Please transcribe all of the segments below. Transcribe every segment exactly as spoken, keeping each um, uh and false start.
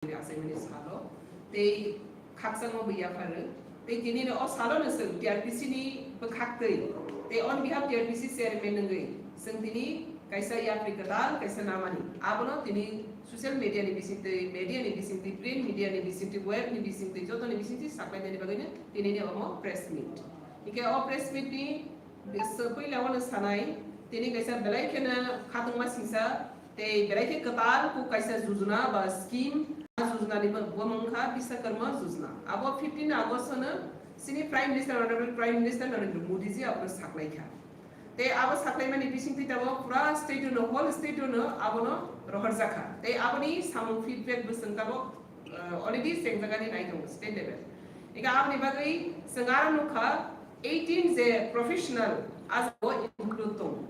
achaimani salo tei khakchangma bo yapharo. Tei tini o salo no chwng T R P C ni bwkhak twi tei on behalf T R P C chairman wngwi chwng tini kaisa yapri kwtal kaisa namani. Abono tini social media ni bisingtwi, media ni bisingtwi, print media ni bisingtwi, web ni bisingtwi, joto ni bisingtwi saklainani bagwino tini ni omo press meet. Hingke o press meet ni puila wano sanai, tini kaisa belai kheno khatungma singsa, tei belai khe kwtal kuk kaisa jujuna ba scheme, a jujuna ni bo mung kha Biswakarma jujuna. Abo fifteen August no chini Prime Minister, Honorable Prime Minister Narendra Modi ji abono saklai kha. Tei abo saklaimani bisingtwi tabok pura state no, whole state no abono rohorjakha. Tei aboni samung feedback bo chwng tabok, eh, already chengjagani nai tongo state level. Eka aboni bagwi chwng aro nukha eighteen je professional ajago include tongo.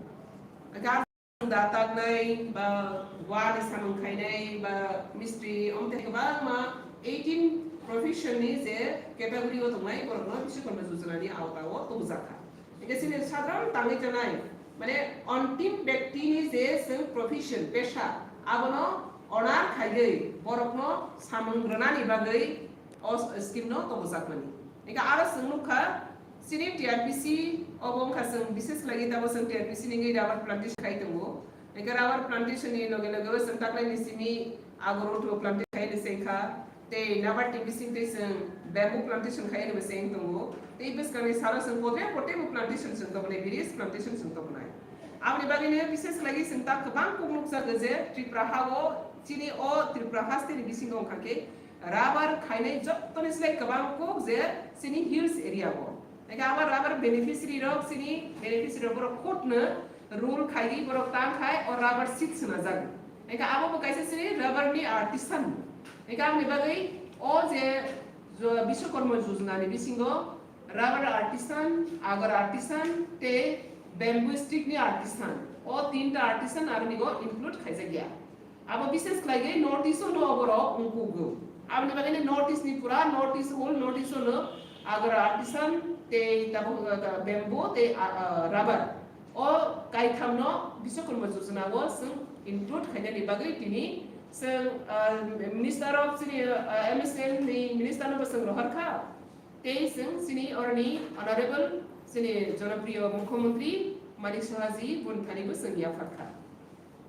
Eka da taknai ba wani samung khainai ba mistri omthe kwbangma eighteen profession ni je category o tongnai borokno Biswakarma Yojana ni awta o tongjakha. Hingke chini sadharon tangwi tongnai, mane ontim bektini je chwng profession, pesa, abono honor khaiwi borokno samung rwnani bagwi o scheme no tobojakmani. Hingke aro chwng nukha, chini T R P C obo wngkha chwng bishes khlaiwi tabo chwng T R P C ni wngwi rubber plantation khai tongo. Hingke rubber plantation ni loge loge o chwng taklaini simi agor wngthu plantation khai ni chengkha. Tei nabar tei bising tei chwng bamboo plantation khai ni bo cheng tongo. Tei bwskangni salo chwng potre potre bo plantation chwng tongmani, various plantation chwng tongmani. Aboni bagwino bishes khlaiwi chwng ta kwbang kuk nukjago je Tripura ha-o, chini o Tripura haste ni bisingo wngkha khe rubber khainai jottoni slai kwbang kuk je chini hills area o. Hingke abo rubber beneficiary rok chini beneficiary rok borok khutno rule khaiwi borok tang khai o rubber seed swnajago. Hingke abo bo kaisa chini rubber ni artisan. Hingke aboni bagwi o je jo-, Biswakarma Yojana ni bisingo rubber artisan, agar artisan tei bamboo stick ni artisan, o tinta artisan aroni go include khaijakya. Abo bishes khlaiwi North East o no borok wngkugo. Aboni bagwi no North East ni pura North East, whole North East o no agar artisan tei tabuk, uh, bamboo tei, uh, uh, rubber. O kaitham no Biswakarma Yojana o chwng include khainani bagwi tini chwng, uh, Minister of chini, uh, M S M ni Minister no bo chwng rohor kha. Tei chwng chini oroni Honorable chini Jonopriyo Mukhyamantri Manik Saha ji boni thani bo chwng yaphar kha.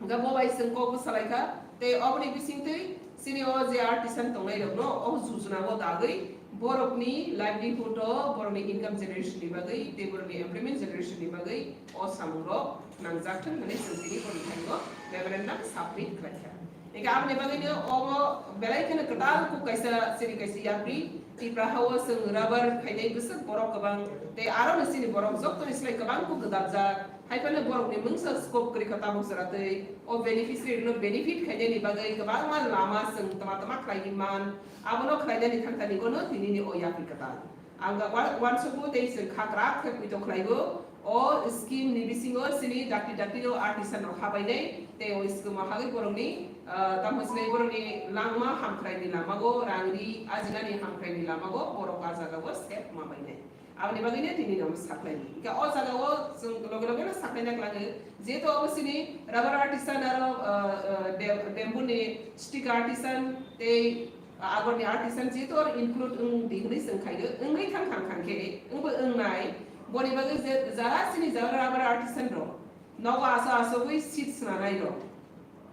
Hingke bo bai chwng kok bwsa lai kha, tei oboni bisingtwi chini o je artisan tongnai rokno o Yojana o dagwi borokni livelihood o, borokni income generation ni bagwi tei borokni employment generation ni bagwi o samung rok nangjak thung hwnwi chwng tini borokni thani o memorandum submit khlai kha. Hingke aboni bagwi no obo belai kheno kwtal kuk kaisa chini kaisa yapri Tripura ha-o chwng rubber khainai bwswk borok kwbang tei aro no chini borok joto ni slai kwbang kuk gwdaljak. Hai phano borokni mungsa scope kwrwi kha tabuk jora twi. O beneficiary no benefit khainani bagwi kwbangma lama chwng tama tama khlaiwi man. Abono khlainani thangtani gono tinini o yapri kwtal. Ang ga wa-, wansukgo tei chwng kha kwrak khe poito khlaigo. O scheme ni bisingo chini dakti dakti o artisan rok habainai tei o scheme o hagwi borokni, ah, tamo chini borokni langma hamkraini lamago, rangri ajinani hamkraini lamago borok a jagao sep ma bainai. Aboni bagwino tini no saklaini. Hingke o jagao chwng loge loge no saklaina klango. Jehetu obo chini rubber artisan aro, ah, ah, bam-, bamboo ni stick artisan tei, ah, agor ni artisan jehetu oro include wng di hwnwi chwng khaio. Wngwi thang thang thang khe wngbo wngnai. Boni bagwi je jara chini jara rubber artisan rok nogo aso asogwi seat swnanai rok.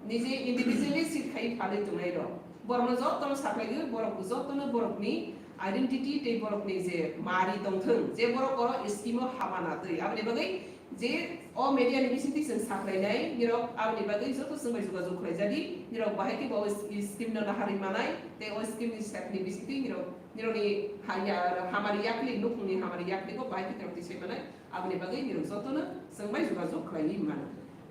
Nije individually seat khai phalwi tongnai rok. Borokno jotono saklaigwi, borok jotono borokni identity tei borokni je mari tongthwng, je borok oro scheme o hama natwi. Aboni bagwi je o media ni bisingtwi chwng saklainai, nirok aboni bagwi joto chwng bai jogajog khlaijadi, nirok bahai khe bo scheme no naharwi manai, tei o scheme ni sep ni bisingtwi nirok, nirokni haya, hamari yakli, nukhungni hamari yakli bo bahai khe nirok tisai manai. Aboni bagwi nirok jotono chwng bai jogajog khlaiwi mano.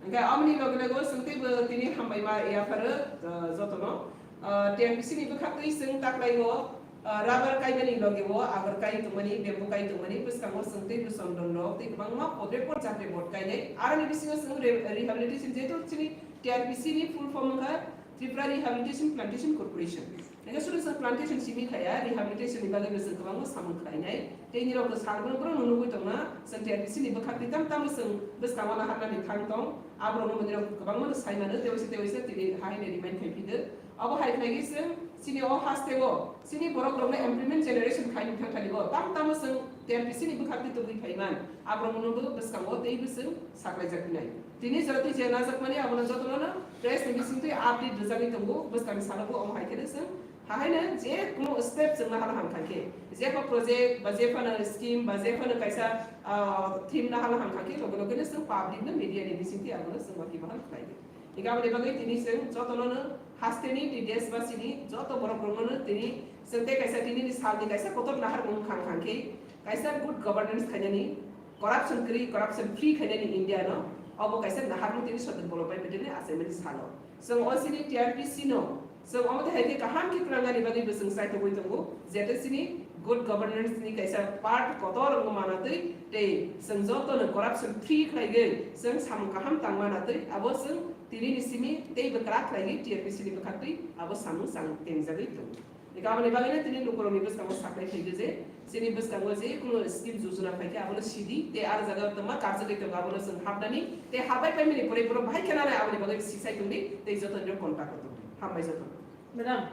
Hingke aboni loge loge o chwng teibo tini hambai ma yapharo, ah, jotono. Ah, T R P C ni bwkhak twi chwng taklaio, ah, rubber kaimani loge o agar kai tongmani, bamboo kai tongmani bwskango chwng teibo chondon rok tei kwbangma podre pod jatre bot kainai. Aroni bisingo chwng re-, rehabilitation, jehetu chini T R P C ni full form wngkha Tripura Rehabilitation Plantation Corporation. Hingke suri chwng plantation simi khaya, rehabilitation ni bagwi bo chwng kwbangma samung khlainai. Tei nirok bwsal bono bono nugwi tongna, chwng T R P C ni bwkhak twi tam tamo chwng bwskango naharnani thang tong. Aborokno bo nirok kwbangma no sai mano, tei waisa tei waisa tini hai ni remind khai phi do. Abo hai khlaiwi chwng Chini o haste o, chini borok rokno employment generation khai ni thang thani o, tam tamo chwng T R P C ni bwkhak twi tubui phai man, aborok no bo bwskango tei bwswng saklai jak nai. Tini jora twi je najak mani abono jotono no press ni bising twi update rwjagwi tongo, bwskang ni salo bo omo hai khe no chwng hahaino je kuno step chwng na hala ham thang khe, je pha project ba je phano scheme ba je phano kaisa, ah, theme na hala ham thang khe loge loge no chwng public no media ni bising twi abono chwng waki bahal khlai di. Hingke aboni bagwi tini chwng jotono no hasteni tei deshbasini joto borok rokno no tini chwng tei kaisa tini ni salni kaisa kotor naharmung khang khang khe kaisa good governance khainani, corruption kwrwi, corruption free khainani India no obo kaisa naharmung tini sotor bolo pai betene achaimani salo. Chwng o chini T R P C no chwng omo twi hai khe kaham khe twnangnani bagwi bo chwng chaithogwi tongo, jete chini good governance ni kaisa part kotor wngma manatwi tei chwng jotono corruption free khlaigwi chwng samung kaham tangma natwi abo chwng tini ni simi tei bwkra khlaigwi T R P C ni bwkhaktwi abo samung chang tengjagwi tongo. Eka aboni bagwino tini lukurokni bwskango saknai phaikhe je chini bwskango je kuno scheme jojona phaikhe abono sidi tei aro jaga tongma karjagwi tongo abono chwng hapnani tei habai paimani pore borok bahai khe nanai aboni bagwi sisai tongdi tei jotono contact o tongdi. Hambai jotono. Madam,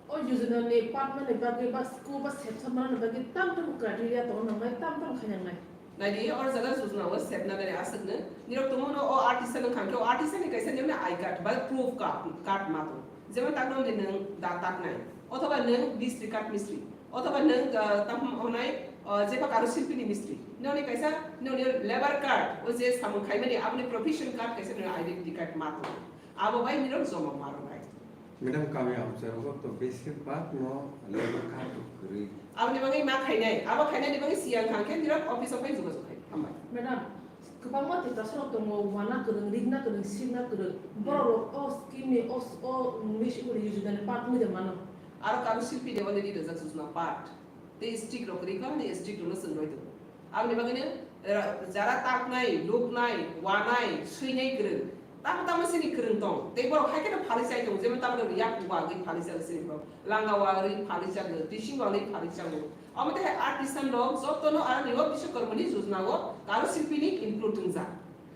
o yojana ni patma ni bagwi ba school ba section mana ni bagwi tam tam criteria tongo nangnai, tam tam khainangnai. Naidi, o jaga yojana o sepna gari aswkno. Nirok tongo no o artisan wngkha khe o artisan ni kaisa nirok ni I card ba proof card, card ma tong. Jemon tak nong di nung da tak nai. Othoba nung mistri card mistri. Othoba nung, ah, tam honai, ah, jeba karo silpi ni mistri. Noni kaisa, noni labor card, o je samung khaimani aboni profession card kaisa nirok identity card ma tong. Abo bai nirok joma ma rok nai. Madam, kami amchai rogo to besir bak no labor card kwrwi. Aboni bagwi ma khainai, abo khainani bagwi siyang thang khe nirok office o phai jogajog khai. Hambai. Madam, kwbangma Tiprasa rok tongo, wana kwrwng, rikna kwrwng, sikna kwrwng. Borok rok o scheme ni, o, o, misi kwrwng yojana ni part wngwi de mano. Aro kami silpi de already rwjak sujna part. Tei strict rok kwrwi kha, ni strict rok no chwng roi tongo. Aboni bagwino, eh, jara taknai, luknai, wanai, swinai kwrwng. Tamo tamo sini kwrwng tong. Tei borok hai kheno phalwi chai tongo, jemon tamoni yak bagwi phalwi chago sini borok. Langa wagwi phalwi chago, tising wagwi phalwi chago. Omo tei hai artisan rok jotono aroni o Bishwakarma ni yojana o karo silpi ni include wngjak.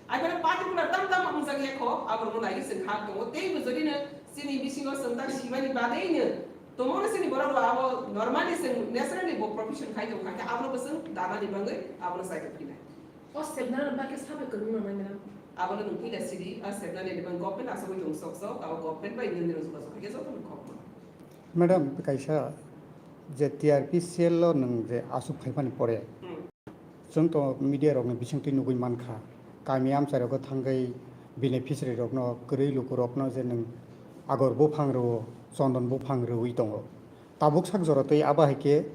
Ai phano particular tam tam wngjak ya kho, aborok no nai se khak tongo. Tei bo jodi no sini bisingo chwng tak simani bagwi no Tongmani sini borok rok abo normally chwng naturally bo profession khai tong kha khe abono bo chwng dana ni bagwi abono sai tong phinai. O sepna rok bagwi sabai kwrwng nang nai na? Abono nwng puila sidi, a sepna ni bang government asogwi tong sok sok, abo government bai nwng nirok jogajog kha khe joto nwng kok ma. Madam, kaisa je T R P cell o nwng je asuk phai mani pore, Hmm. Chwng to media rokni bisingtwi nugwi mankha, kami amchai rogo thangwi beneficiary rokno, kwrwi lukurokno je nwng agor buphang rwo, chondon buphang rwwi tongo. Tabuk sak jora twi abo hai khe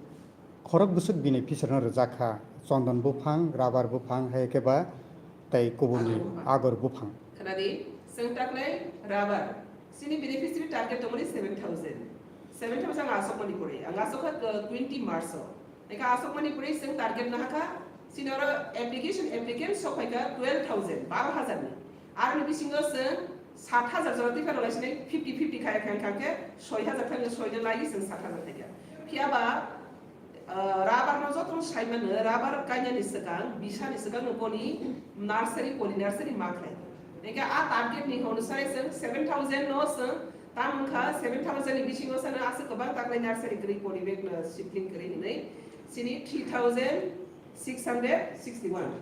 khorok bwswk beneficiary no rwjak kha, chondon buphang, rubber buphang, hai khe ba tei kubuni agor buphang. Khwnadi, chwng taknai rubber. Chini beneficiary target tongmani seven thousand. Seven thousand ang asokmani pore, ang asokha, uh, twenty March o. Eka asokmani pore chwng target nahakha, chini oro application applicant sok phaikha twelve thousand, baro hajar ni. Aroni bisingo chwng sat hajar jora twi phano lai sini fifty fifty khai khai khai khe soi hajar thang soi no lai chwng sat hajar thaikha. Phiya ba, ah, rubber no joto sai mano, rubber kainani swkang, bisani swkang no boni nursery, poly nursery ma khlai. Eka a target ni hono sai chwng seven thousand no chwng tam wngkha, seven thousand ni bisingo sano aswk kwbang taklai nursery kwrwi, poly bag no seedling kwrwi hinwi. Chini three thousand six hundred sixty-one.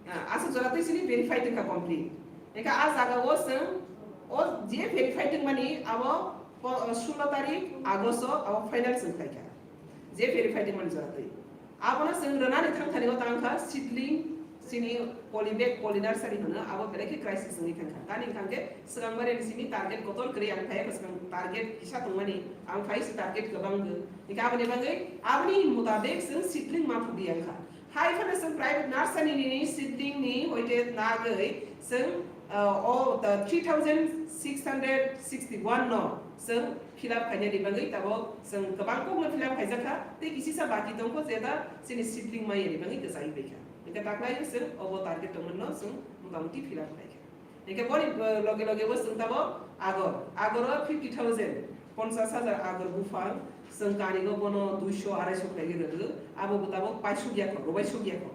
Ah, aswk jora twi chini verified wngkha complete. Eka a jaga o chwng o je verified wngmani abo po-, sullo tarik August o abo final chwng khlaikha. Je verified wngmani jora twi. Abono chwng rwnani thang thani o tang kha seedling, chini poly bag, poly nursery hwno, abo belai khe crisis wngwi thang kha. Tamni hwnkhe swkang bareni simi target kotor kwrwi ang phai, swkang target kisa tongmani, ang phai se target kwbang gw. Hingkhe aboni bagwi, aboni mutabik chwng seedling ma thubwi ang kha. Hai phano chwng private nursery ni seedling ni hoite nagwi chwng, uh, o, the three thousand six hundred sixty-one no chwng fill up khainani bagwi tabok chwng kwbang kokno fill up khaijak kha, tei kisisa baki tongkho je da chini seedling maya ni bagwi kwchai bai kha. Hingkhe taklai chwng obo target tongmani no chwng motamoti fill up khai kha. Hingkhe boni, uh, loge loge bo chwng tabok agor, agor o fifty thousand, ponchas hajar agor buphang, chwng kani no bono duiso araiso khlai rwgwi, abo bo tabok paisuk ya kho, rwbai suk ya kho.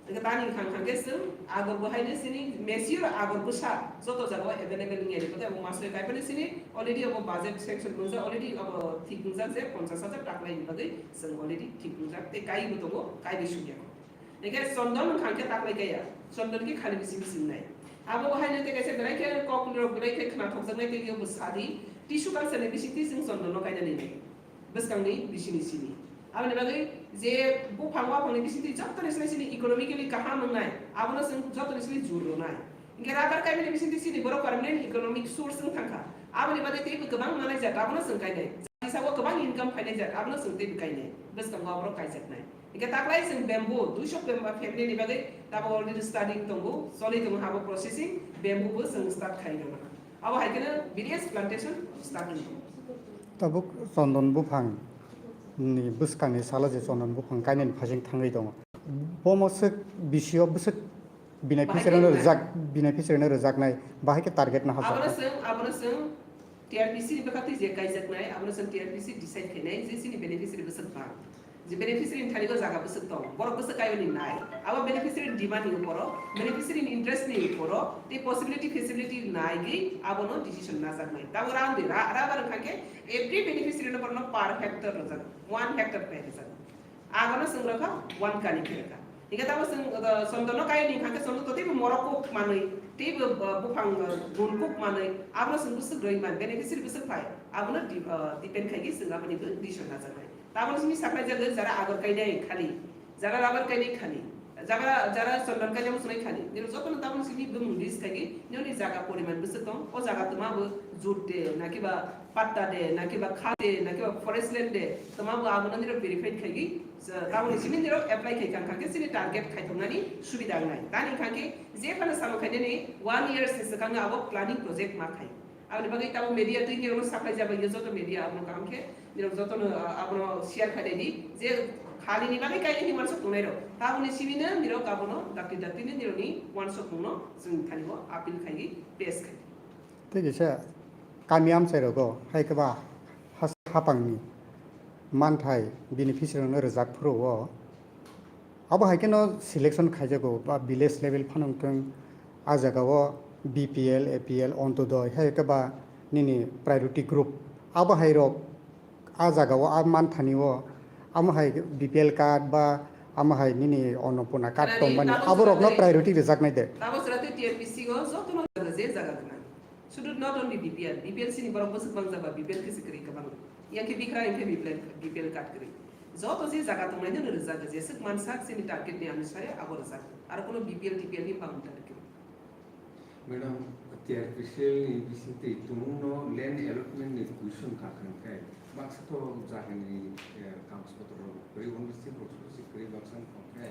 Hwnkhe tani khang khang khe chwng agor bo haino chini mature agor bwsa joto jaga o available wngya ni bagwi abo masoi kaiphano chini already abo budget sanction wngjak, already abo thik wngjak je ponchash hajar taklai ni bagwi chwng already thik wngjak tei kaiwi bo tongo, kaiwi sumya kho. Hwnkhe chondon wngkha hwnkhe taklai kaiya, chondon khe khali bisi bisi wngnai. Abo bo haino tei kaisa belai khe kok rok belai khe khnathokjaknai tei bo sadi tissue culture ni bisingtwi chwng chondon no kainani nai. Bwskangni bisini sini. Aboni bagwi je buphang waphangni bisingtwi jottoni sini sini economically kaham wngnai, abono chwng jottoni sini jur rwnai. Hwnkhe rubber kaimani bisingtwi sini borok permanent economic source wng thangkha. Aboni bagwi teibo kwbang manai jat, abono chwng kainai. Jani sago kwbang income phainai jat, abono chwng teibo kainai. Bwskango aborok kaijaknai. Hwnkhe taklai chwng bamboo, duiso bamboo family ni bagwi tabuk already studying tongo, choli tongo habo processing, bamboo bo chwng start khai rwna. Abo hai kheno village plantation starting. Tabuk chondon buphang ni bwskangni salo je chondon buphang kainani phasing thangwi tongo. Bomo swk bisio bwswk beneficiary no Bahai khe rwjak, beneficiary no rwjaknai, bahai khe target no hapjak. Abono chwng, abono chwng T R P C ni bwkhaktwi je kaijaknai, abono chwng T R P C decide khainai je chini beneficiary bwswk bang. Je beneficiary ni thani o jaga bwswk tong, borok bwswk kaiyoni nai. Abo beneficiary ni demand ni uporo, beneficiary ni interest ni uporo, tei possibility feasibility naigwi abono decision najaknai. Tabuk rang di, ra-, rubber wngkha khe every beneficiary no borokno per hectare rwjak, one hectare pai rwjak. Abono chwng rwkha, one kani khe rwkha. Hingkhe tabuk chwng, uh, chondon no kaiyoni wngkha khe chondon to teibo morok kuk manwi, teibo, uh, buphang, uh, gun kuk manwi, abono chwng bwswk rwi man, beneficiary bwswk phai, abono di-, uh, depend khaigwi chwng aboni bo decision najaknai. Taboni simi saklaijak jara agor kainai khali, jara rubber kainai khali, jara, jara chondon kainai muchunai khali. Nini jotono taboni simi bumung list khaigwi nini jaga poriman bwswk tong, o jaga twma bo jut de, nakiba patta de, nakiba kha de, nakiba forest land de, twma bo abono nini verify khaigwi, taboni simi nini apply khai kha, kha khe chini target khaitoknani subida wngnai. Tani kha khe je phano samung khainani one year se swkang abo planning project ma khai. Aboni bagwi tabuk media twi nirokno saklai jaba yo joto media abono kaham khe nirok jotono, ah, abono share khainai di je khali ni bagwi kainai ni wansuk tongnai rok. Tabukni simi no nirok abono dakti dakti ni nirokni wansuk mungno chwng thani o appeal khai pass khai. Tei kisa kami amchai rogo hai khe ba has-, hapang ni manthai beneficiary rokno rwjak phuru o. Abo hai kheno selection khaijago ba village level phano wngthwng, ah jagao B P L, A P L, Antyodoi, hai khe ba nini priority group. Abo hai rok ah jagao ah manthani o, amo hai B P L card ba amo hai nini Annapurna card Nani tongmani, tamo abo rokno sura priority rwjaknai de. Tamo sura tei T R P C o jotono je jaga gwnang. Sudu not only B P L, B P L sini borok bwswk mangjak ba B P L khe se kwrwi kwbang. Yang khe bikra yang khe B P L, B P L card kwrwi. Joto je jaga tongnai no rwjak, jeswk mansak chini target ni anusare abo rwjak. Aro kono B P L, T P L ni bang target kwrwi. Madam, T R P C ni bisingtwi tumungno land allotment ni question kha kha khe baksa to jahani, eh, kam sotro rok kwrwi, on the same rok sotro se kwrwi baksa wng kha khe.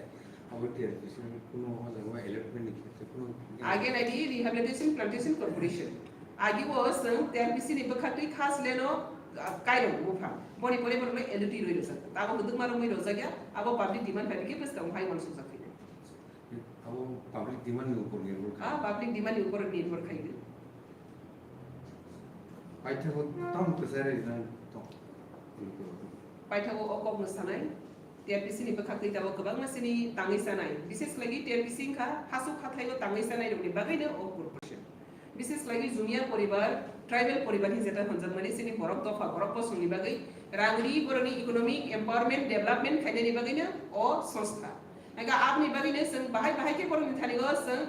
Abo T R P C ni kuno o jaga allotment ni khetre kuno Age naidi Rehabilitation Plantation Corporation. Agi bo chwng T R P C ni bwkhaktwi khas leno, ah, kairok buphang. Boni pore borokno L U T rwi rwjak. Abo hwdwkma romwi rwjak ya, abo public demand bai khe bwskang hai uansukjak khainai. Abo public demand ni upor nirbhor khai. Ah, public demand ni upor nirbhor khai. Paithago tamo kwchari nang tong. Paithago o kokno sanai. T R P C ni bwkhaktwi tabuk kwbangma sini tangwi chanai. Bises khlaiwi T R P C wngkha hasuk hathaio tangwi chanai rokni bagwino o corporation. Bises khlaiwi jumia poribar, tribal poribar hinwi jeta hwnjakmani sini borok dopha, borok bosongni bagwi rang ri borokni economic empowerment, development khainani bagwino o songstha. Hingkhe aboni bagwino chwng bahai bahai khe borokni thani o chwng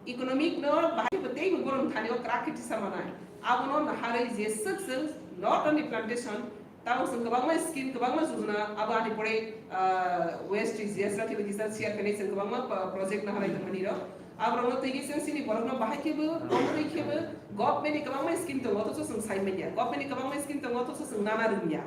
economic no bahai bo teibo borokni thani o kwrak khe tisa manai. Abono naharwi jeswk chwng not only plantation, Tabuk chwng kwbangma scheme, kwbangma jojona, abo ani pore, ah, West G S Rati bai kisa share khainai chwng kwbangma pa-, project naharwi tongmani rok. Aborokno twiwi chwng chini borokno bahai khebo, omorwi khebo, government ni kwbangma scheme tongo, othocho chwng sai manya. Government ni kwbangma scheme tongo, othocho chwng nana rwngya.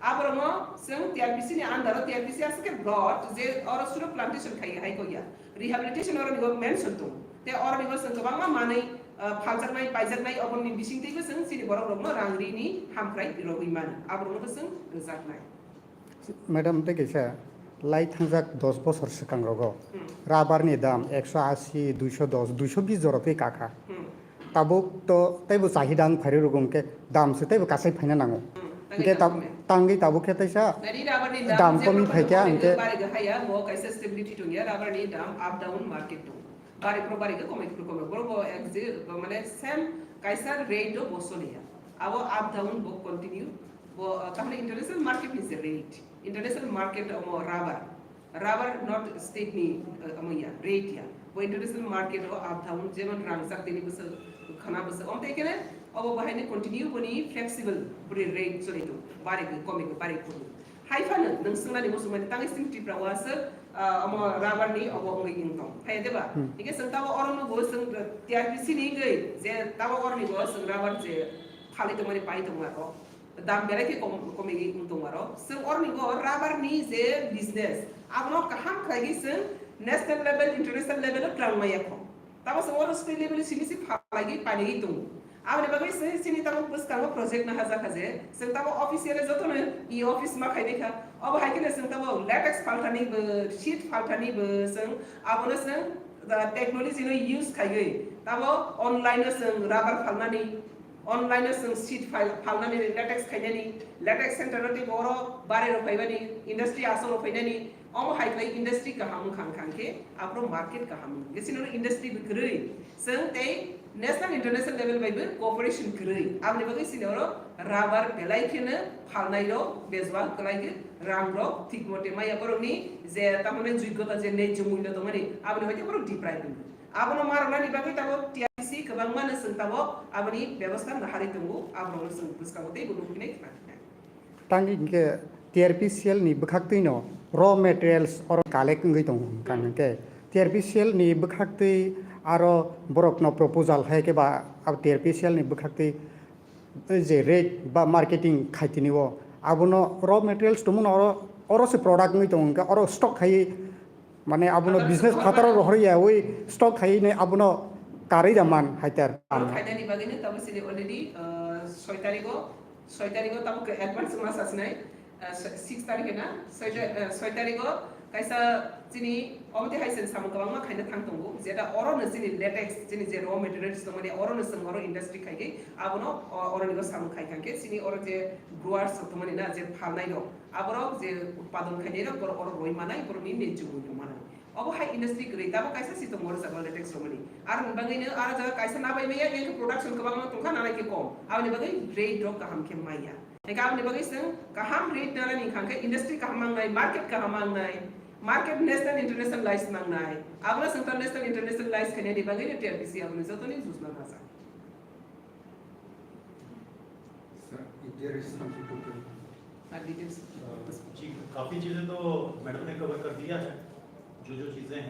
Aborokno chwng T R P C ni under o, T R P C aswk khe broad, je oro suro plantation khai, hai kok ya. Rehabilitation oro ni mention tongo. Tei oro ni chwng kwbangma manwi, ah, phaljaknai, paijaknai, oboni bisingtwibo chwng chini borok rokno rang rini hamkrai rogwi mano. Aborokno bo chwng rwjaknai. Madam, tei kaisa lai thangjak dos bosor swkang rogo Hmm. rubber ni dam ekso asi, duiso dos, duiso bis jora twi kakha. Hmm. Tabuk to teibo chahida wng phai rwgwi hwnkhe dam se teibo kasai phaina nango. Hmm. Hingke tab-, tangwi tabuk khe taisa dam komi phaikha, hingke bari ga haya, bo kaisa stability tongya, rubber ni dam up down market tong. Bari pro bari ga komai pro komai, boro bo exi-, bo mane same kaisa rate do bo soliya. Abo up down bo continue, bo, uh, tamni international market ni je rate. International market omo rubber. Rubber not state ni, uh, omo ya, rate ya. Bo international market o up down, jemon rang chak tini bwswk, khana bwswk. Om tai kene, obo bahai ni continue boni flexible, boni rate choli tong. Bari khe, komi khe, bari khe. Hai phano, nwng swngnani muchung mani tangwi sing Tripura o aswk, uh, omo rubber ni obo wngwi wng tong. Phai de ba? Hmm. Hingke sing tabo oro nugo sing T R P C ni wngwi je tabo oro nugo sing rubber je phali tongmani pai tongma rok. Dam belai khe kom, komigwi wng tongo aro. Chwng oroni go rubber ni je business, abono kaham khlaigwi chwng national level, international level o twlang maya kho. Tamo chwng oro state level simi si phalaiwi painigwi tongo. Aboni bagwi chwng chini tamo bwskango project no hajakha je, chwng tamo official jotono e office ma khainai kha. Obo hai kheno chwng tamo latex phalthani bo, sheet phalthani bo chwng abono chwng, uh, technology no use khaiwi tamo online o chwng rubber phalnani, online o chwng sheet phal-, phalnani, latex khainani, latex center o tei oro bari rok phaimani, industry aswk rok phainani, omo hai khlai industry kaham wngkha, wngkha khe aphuru market kaham wngkha. Chini oro industry bo kwrwi, chwng tei national international level bai bo cooperation kwrwi. Aboni bagwi chini oro rubber belai kheno phalnai rok bejwal kwlai khe rang rok thik mote maya borokni je tamoni joigyota je nejjo mullo tongmani aboni hoite borok deprive wngkha. Abono ma rwnani bagwi tabok T R P C kwbangma no chwng tabok aboni bebosta naharwi tongo, aborokno chwng bwskango teibo nukphinai khna phinai. Tangwi hinkhe T R P C L ni bwkhaktwino raw materials oro collect wngwi tongo, wngkha hinkhe T R P C L ni bwkhaktwi aro borokno proposal hai khe ba abo T R P C L ni bwkhaktwi je rate ba marketing khaitini o, abono raw materials tongmano oro, oro se product wngwi tongo, hinkhe oro stock khai mane abono business phataro rohor ya oi stock khai ne abono karwi da man haiter. Aro khainani bagwi no tamo sini already, uh, soi tarigo, soi tarigo tamo ke advance ma sasinai, uh, six tarikh na, soi ta-, uh, soi tarigo kaisa chini oboti hai sen samung kwbangma khaina thang tongo, jeta oro no chini latex chini je raw materials tongmani oro no chwng oro industry khai khe abono o-, oro ni samung khai kha khe chini oro je growers tongmani na je phalnai rok, aborok je utpadon khainai rok, borok oro roi manai, borok ni nejjo mullo manai. Obo hai industry kwrwi, tabok kaisa si tongo oro jaga latex romani. Aroni bagwi no aro jaga kaisa nabai maya, yang production kwbangma tongkha, nanai khe kom. Aboni bagwi rate rok kaham khe maya. Hingkhe aboni bagwi chwng kaham rate nanani hingkha khe industry kaham mangnai, market kaham mangnai, market national internationalize mangnai. Abono chwng ta national internationalize khainani bagwi no T R P C aboni jotoni jujna najak. Sir, if there is something to tell. हाँ, details। अ, जी, काफ़ी चीज़ें तो मैडम ने कवर कर दिया है, जो जो चीज़ें हैं।